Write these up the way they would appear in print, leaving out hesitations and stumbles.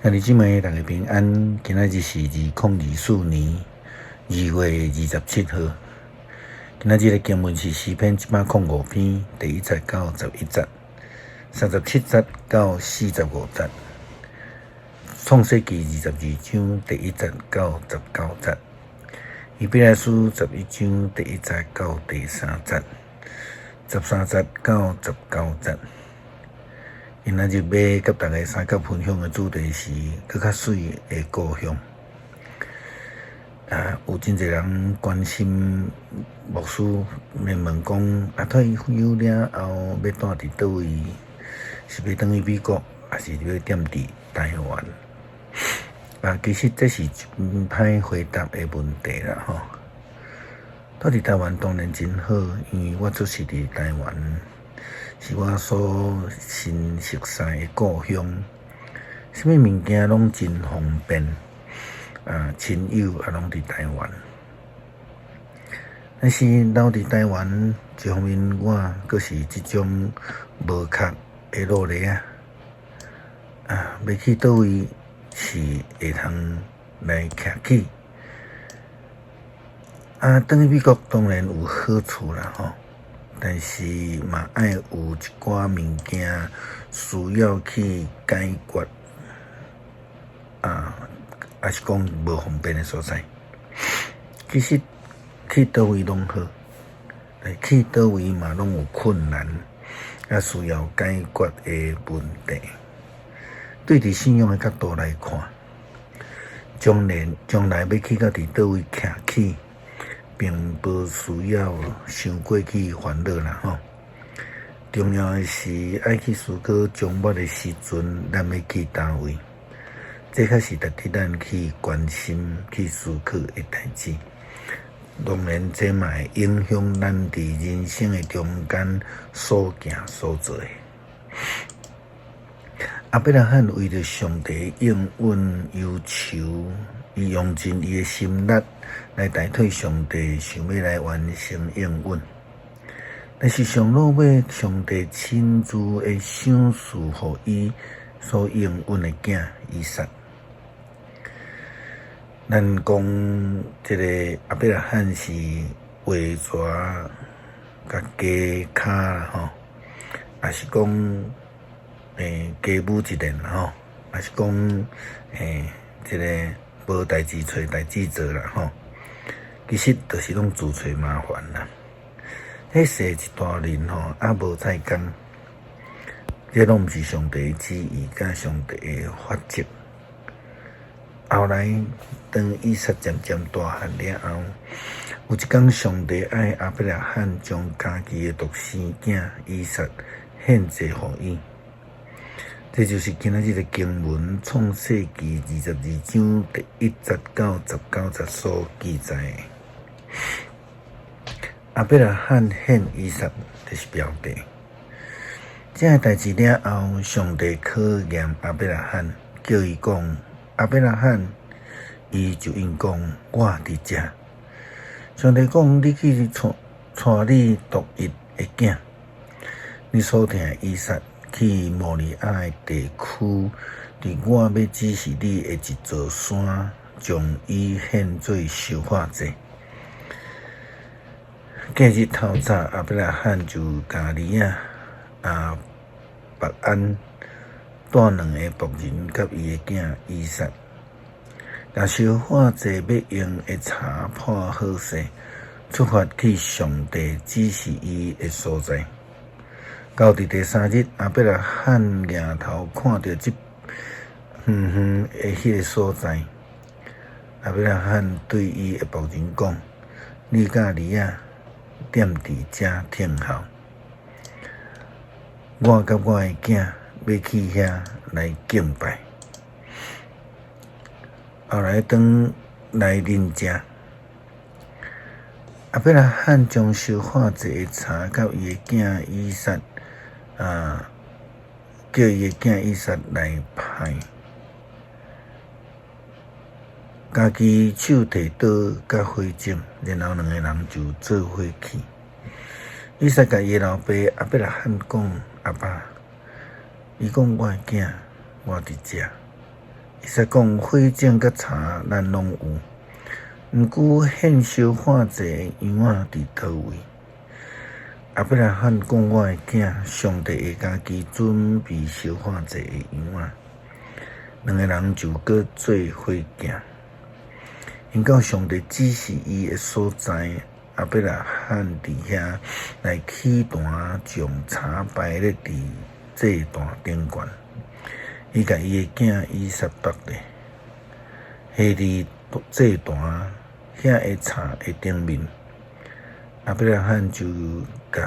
兄弟姊妹，大家平安。今仔日是2024年2月27號。今仔日的經文是詩篇105篇第1節到11節，37節到45節。創世記22章第1節到19節。希伯來書11章第1節到第3節，13節到19節。今仔日欲佮大家相佮分享的主題是閣較媠的故鄉。啊，有真濟人關心牧師，問問講，啊退休了後欲蹛佇佗位？是欲轉去美國，抑是欲踮佇台灣？啊，其實這是真歹回答的問題啦，吼。蹛佇台灣當然真好，因為我出世佇台灣。是我所新熟似的故鄉，啥物物件攏真方便，啊，親友也攏佇台灣。但是留佇台灣，一方面我閣是這種無殼的路咧仔，啊，欲去佗位是會通來徛起。啊，轉去美國當然有好處啦，吼。但是嘛，愛有一寡物件需要去解決，啊，抑是講無方便的所在。其實去佗位攏好，去佗位嘛攏有困難，也需要解決的問題。對佇信仰的角度來看，將來將來欲去到佇佗位徛起，並無需要傷過去煩惱啦，吼。重要的是愛去思考終末的時陣，咱欲去佗位，這較是值得咱去關心、去思考的代誌。當然，這嘛會影響咱佇人生的中間所行所做的。亞伯拉罕為著上帝應允憂愁，伊用盡伊的心力來代替上帝，想欲來完成應允。但是上落尾，上帝親自會賞賜予伊所應允的囝以撒。咱講這个亞伯拉罕是畫蛇共加跤吼，抑是講家母一練吼，抑是講這个無代誌揣代誌做啦吼，其實就是攏自揣麻煩啦。彼生一大輪吼，啊無彩工，這攏毋是上帝的旨意，佮上帝的法則。後來，當以撒漸漸大漢了後，有一工上帝愛亞伯拉罕將家己的獨生囝以撒獻祭予伊。這就是今仔日的經文《創世記》22章第1節到19節所記載的。亞伯拉罕獻以撒，就是標題。這个代誌了後，上帝考驗亞伯拉罕，叫伊講：亞伯拉罕，伊就應講：我佇遮。上帝講：你去帶帶你獨一的囝，你所疼的以撒，去摩利亞的地區，佇我欲指示你的一座山，將伊獻做燒化祭。隔日透早，亞伯拉罕就共兒仔亞伯安帶兩个僕人佮伊的囝以撒，共燒化祭欲用的柴破好勢，出發去上帝指示伊的所在。到佇第三日，亞伯拉罕仰頭看著這遠遠的彼个所在，亞伯拉罕對伊的僕人講：你佮兒仔踮佇遮等候，我佮我的囝欲去遐來敬拜。後來轉來恁遮。亞伯拉罕將燒化祭的柴佮伊的囝以撒，啊，叫伊的囝以撒來刣，家己手提刀佮火種，然後兩个人就做伙去。以撒共伊的老爸亞伯拉罕講：阿爸，伊講我的囝，我佇遮。撒講火種佮柴咱攏有，毋過獻燒化祭的羊仔佇佗位？亞伯拉罕講：我的囝，上帝會家己準備燒化祭的羊仔。兩个人就閣做伙行，𪜶到上帝指示伊的所在，亞伯拉罕佇遐來起壇，將柴排列佇祭壇頂懸。伊共伊的囝以撒縛咧，繫佇祭壇遐的柴的頂面。亞伯拉罕就共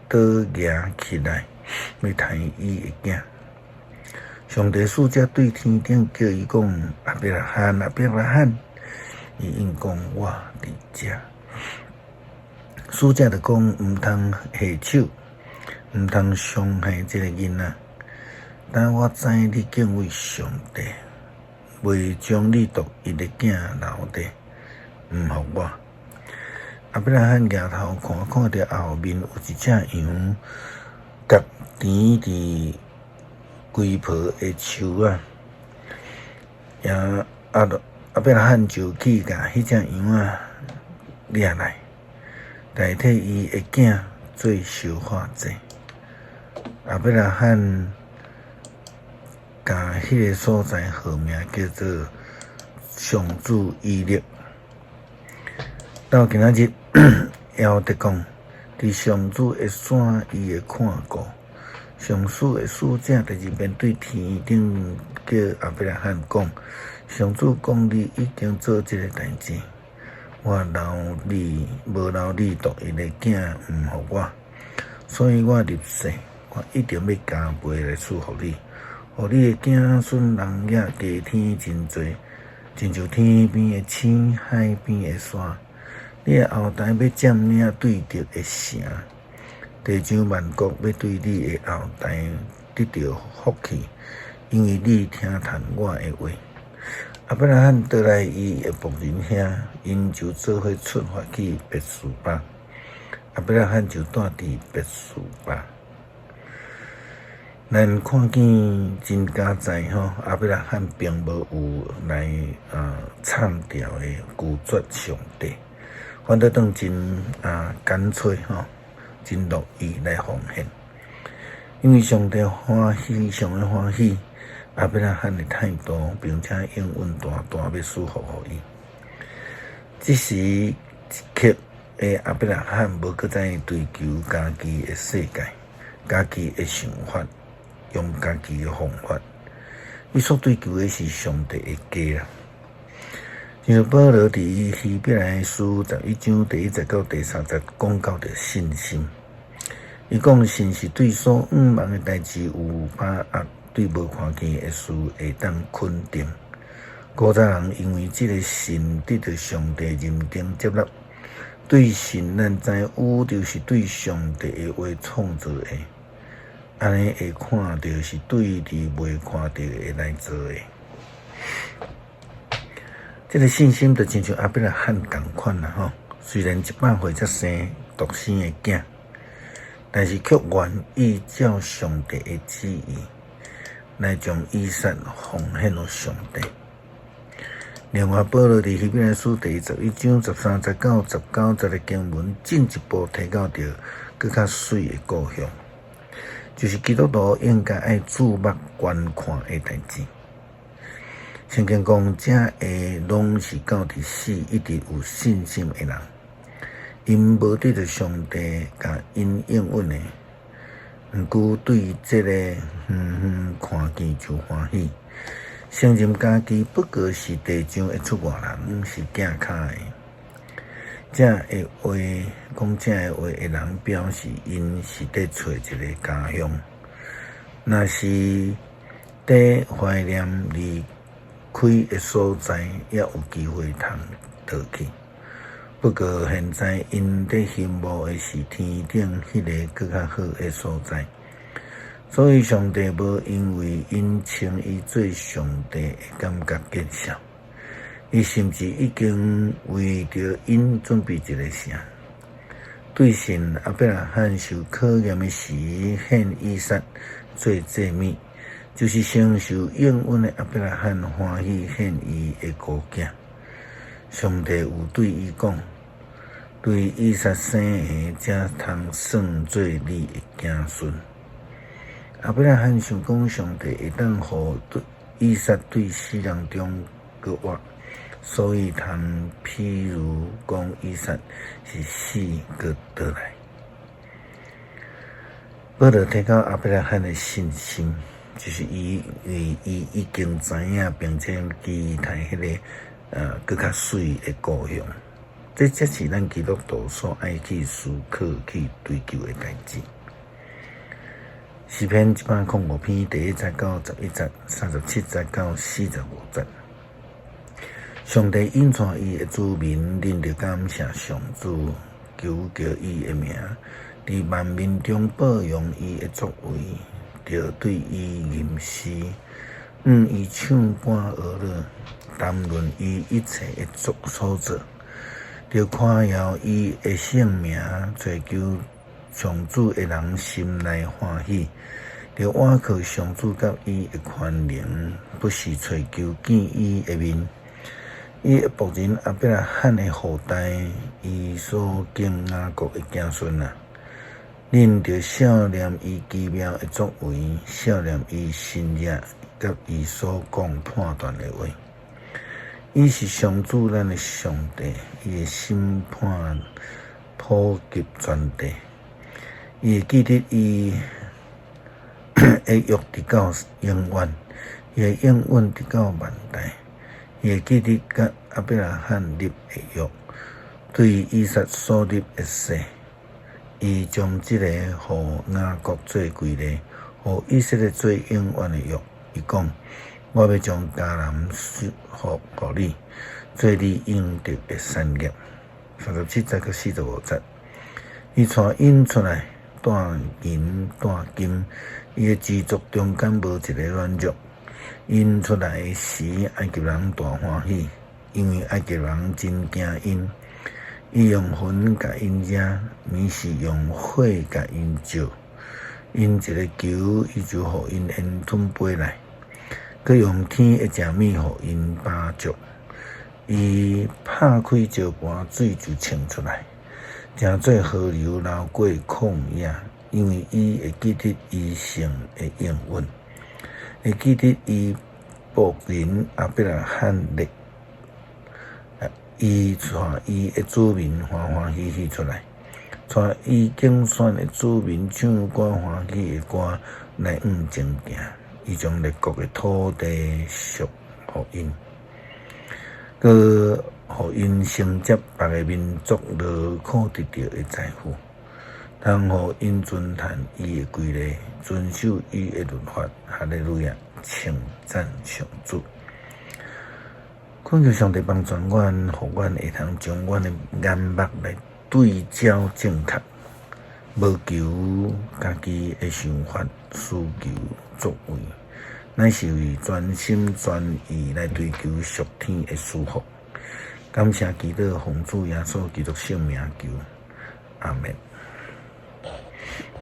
刀攑起來，欲刣伊的囝。上帝使者對天頂叫伊講：亞伯拉罕，亞伯拉罕！伊應講：我佇遮。使者就講：毋通下手，毋通傷害這个囡仔。但我知你敬畏上帝，袂將你獨一的囝留低，毋予我。亞伯拉罕舉頭看，看著後面有一隻羊，共纏佇蒴婆的樹仔，也亞亞伯拉罕就去共彼隻羊仔掠來，代替伊的囝做燒化祭。亞伯拉罕共彼个所在號名叫做上主以勒。到今仔日，猶得講，佇上主的山，伊會看顧。上主的使者佇入面對天頂叫亞伯拉罕講：上主講你已經做這个代誌，我留你無留你獨一个囝毋予我，所以我立誓，我一定欲加倍來賜福你，予你的子孫人也加添真濟，親像天邊的星，海邊的沙。你的後代欲佔領對敵的城，地上萬國欲對你的後代得著福氣，因為你聽從我的話。亞伯拉罕倒來伊的僕人遐，𪜶就做伙出發去別是巴。亞伯拉罕就住佇別是巴。咱看見真佳哉吼，亞伯拉罕並無有來藏掉的拒絕上帝。反倒當真乾脆吼，真樂意來奉獻，因為上帝歡喜，上帝歡喜亞伯拉罕的態度，並且應允大大欲賜福予伊。這時一刻的亞伯拉罕無閣再追求家己的世界、家己的想法，用家己的方法，伊所追求的是上帝的計啦。像保羅佇希伯來書11章第1節到第3節講到著信心，伊講信是對所向望的代誌有把握，對無看見的事會當肯定。古早人因為這个信得著上帝認定接納，對信咱知宇宙是對上帝的話創造的，按呢會看著是對佇袂看著的來做的。這个信心就親像亞伯拉罕仝款啦吼，雖然100歲才生獨生的囝，但是卻願意照上帝的旨意來將以撒奉獻予上帝。另外，保羅佇希伯來書第11章13節到19節的經文，進一步提到著閣較媠的故鄉，就是基督徒應該愛注目觀看的代誌。聖經講，這話攏是到佇死一直有信心的人，𪜶無得著上帝共𪜶應允的，毋過對這個遠遠看見就歡喜，承認家己不過是地上的出外人，是寄跤的。這个話講這个話的人表示，𪜶是佇揣一个家鄉，若是佇懷念離開的所在，猶有機會通倒去。不過現在𪜶佇欣慕的是天頂彼个閣較好的所在，所以上帝無因為𪜶稱伊做上帝會感覺見笑。伊甚至已經為著𪜶準備一个城。對信亞伯拉罕受考驗的時，獻以撒做祭物。就是承受應允的亞伯拉罕歡喜獻伊的孤囝。上帝有對伊講：對以撒生的，才通算做你的子孫。亞伯拉罕想講上帝會當予對以撒對死人中閣活，所以通譬如講以撒是死閣倒來。保羅提到亞伯拉罕的信心，就是伊因為伊已經知影，並且期待彼个閣較媠的故鄉。這才是咱基督徒所愛去思考、去追求的代誌。詩篇105篇第1節到11節，37節到45節。上帝引帶伊的子民，恁著感謝上主，求告伊的名，佇萬民中報揚伊的作為，著對伊吟詩，向伊唱歌學樂，談論伊一切的作所做，著誇耀伊的聖名，追求上主的人心內歡喜，著倚靠上主佮伊的權能，不時揣求見伊的面。伊的僕人亞伯拉罕的後代，伊所揀雅各的子孫啊！恁著數念伊奇妙的作為，數念伊神蹟佮伊所講判斷的話。伊是上主咱的上帝，伊的審判普及全地。伊會記得伊的約直到永遠，伊的應允直到萬代。伊會記得佮亞伯拉罕立的約，對以撒所立的誓。伊將這个予雅各做規例，予以色列做永遠的約。伊講：我欲將迦南賜予你，做你應得的產業。37節到45節，伊帶𪜶出來，帶銀帶金，伊的支族中間無一个軟弱。𪜶出來時，埃及人大歡喜，因為埃及人真驚𪜶。伊用雲共𪜶遮，暝時用火共𪜶照。𪜶一个求，伊就予𪜶煙吞飛來；閣用天的食物予𪜶飽足。伊拍開石盤，水就衝出來，成做河流流過曠野。因為伊會記得伊聖的應允，會記得伊僕人亞伯拉罕的。伊帶伊的子民歡歡喜喜出來，帶伊揀選的子民唱歌歡喜的歌來向前行。伊將列國的土地贖予𪜶，閣予𪜶承接別个民族勞苦得著的財富，通予𪜶遵行伊的規例，遵守伊的律法。哈利路亞，稱讚上主。懇求上帝幫助阮，予阮會通將阮的眼目來對焦正確，無求家己的想法、需求、作為，乃是為專心專意來追求屬天的祝福。感謝祈禱，奉主耶穌基督聖名求，阿門。